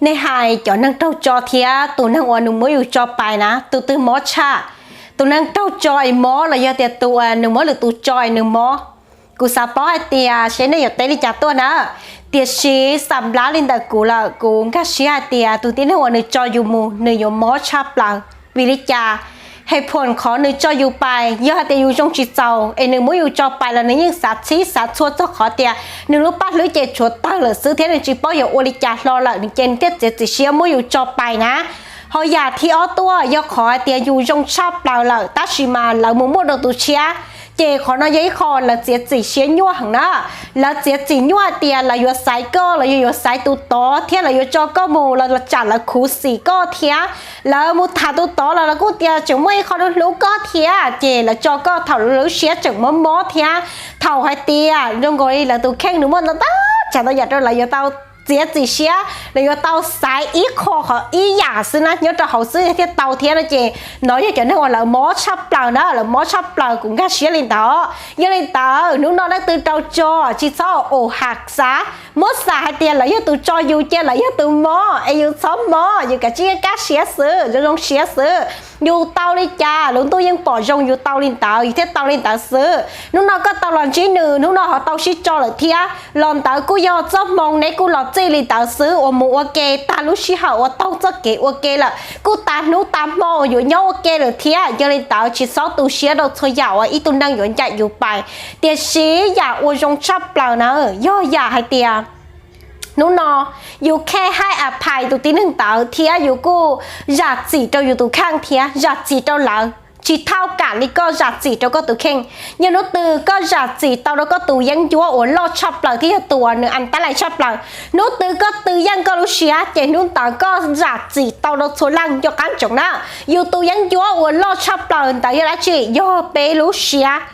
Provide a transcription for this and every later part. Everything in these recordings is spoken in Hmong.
Nej hais cov neeg raug tso thiab tus neeg uas nws muab yus tso pais na, tus twg mob tshaj? Tus neeg raug tso es mob los yog tias tus uas nws muab lwm tus tso es nws mob? Kuv xav paub hais tias seb nej yuav teb li cas tuaj na. Tiam sis xam nplab li ntawm kuv lawm, kuv nkag siab hais tias tus tib neeg uas nws tso yus mus nws yuav mob tshaj plaws. Vim li cas? Hais phoom qhov nws tso yus pais, yog hais tias yus zoo tsis txaus es nws muab yus tso pais los nws yeej xav txhib xav txhua txog qhov tias nws lub paj hlwb ces tshuav tawg lawm xwb thiab nws tsis paub yuav ua li cas hlo lawm ces nws thiaj txiav txim siab muab yus tso pais na. Ho yam thib ob tuaj yog qhov hais tias yus zoo tshaj plaws lawm tab sis mas lawv mus muaj rau tus tshiab, ces qhov no yog ib qho lawv txiav txim siab nyuaj heev na. Lawv txiav txim nyuaj hais tias lawv yuav xaiv koj, lawv yuav xaiv tus tod thiab lawv yuav tso koj mus los tsam lawv khuv xim koj thiab. Lawv mus tham tus tod los lawv kuj tias tseem muaj ib qho hlub hlub koj thiab, ces lawv tso koj thaum lub siab tseem mob mob thiab. Thaum hais tias zoo nkaus li lawv tus kheej nws muaj ntau ntau tsav ntau yam rau lawv yuav tau txiav txim siab, lawv yuav tau xaiv ib qho qhov ib yam xwb na nyob rau hauv xwb thiaj tau thiab no ces nov yog cov neeg uas lawv mob tshaj plaws na, lawv mob tshaj plaws kuv nkag siab li ntawd. Yog li ntawd hnub no leej twg raug tso tsis txhob ua has xav, muab xav hais tias lawv yog tus tso yus ces lawv yog tus mob es yus txhob mob, yus kav tsij nkag siab xwb, zoo zoo siab xwb. Yus tau li cas lub ntuj yeej pom zoo yus tau li ntawd yus thiaj tau li ntawd xwb. Hnub no koj tau los ntsib nws, hnub no ho tau sib tso lawm thiab los ntawd kuj yog txoj hmoo neb kuj los txij li ntawd xwb uas mus ua ke tag lub sij hawm uas taug txoj kev ua ke lawm kuj tas hnub tas hmo uas yuav nyob ua ke lawm thiab. Yog li ntawd tsis txhob tu siab rau txhua yam uas ib tug neeg yuav ncaim yus pais, tiam sis yam uas zoo tshaj plaws na yog yam hais tias hnub no yus kheej hais a phais tus tib neeg ntawd thiab yus kuj zam txim rau yus tus kheej thiab zam txim rau lawv tsis thauj kam li koj zam txim rau koj tus kheej. Yog hnub twg koj zam txim tau rau koj tus yeeb ncuab uas loj tshaj plaws thiab yog tus uas nws an tab lais tshaj plaws, hnub twg koj tw yeej koj lub siab ces hnub ntawd koj zam txim tau rau txhua leej nco qab ntsoov na. Yus tus yeeb ncuab uas loj tshaj plaws ntawd yog dab tsi? Yog peb lub siab.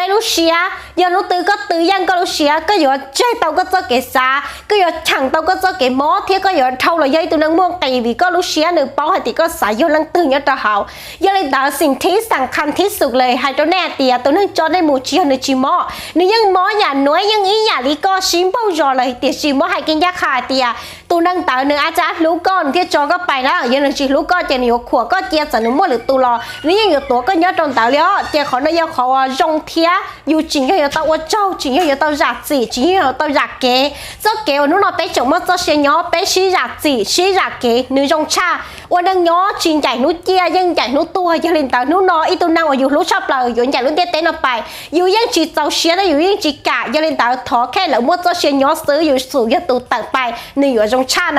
Peb lub siab, yog hnub twg koj tw yeej koj lub siab, koj yuav tseg tau koj txoj kev xav, koj yuav cheem tau koj txoj kev mob thiab koj yuav dhau los yog ib tug neeg muaj nqis vim koj lub siab nws paub hais tias koj xav yog leej twg nyob rau hauv. Yog li ntawd xeem thib xam khas thib xus li hais rau nej hais tias tus neeg tso nej mus tsis yog nws tsis mob, nws yeej mob yam nuav yeej ib yam li koj sib npaug zos lawm, tiam sis muab hais kev ncaj qha hais tias tus neeg ntawd nws ab tsi hlub koj nws thiaj tso koj pais na. Yog nws tsis hlub koj ces nws yuav khuam koj cia, txawm nws muaj lwm tus los nws yeej yuav tuav koj nyob rau ntawd li os. Ces qhov no yog qhov uas zoo thiab yus tseem yog yuav tau ua tsaug, tseem yog yuav tau zam txim, tseem yog yuav tau zam kev. Txoj kev uas hnub no peb tseem muaj txoj sia nyob peb sib zam txim sib zam kev nws zoo tshaj. Ua neej nyob tsis ncaim hnub ciaj yeej ncaim hnub tuag. Yog li ntawd hnub no ib tug neeg uas yus hlub tshaj plaws yuav ncaim lub ntiaj teb no pais, yus yeej tsis txaus siab thiab yus yeej tsis kam. Yog li ntawd thov kheej lawv muaj txoj sia nyob xwb yus xum yog tus tawm pais nws yuav zoo tshaj na.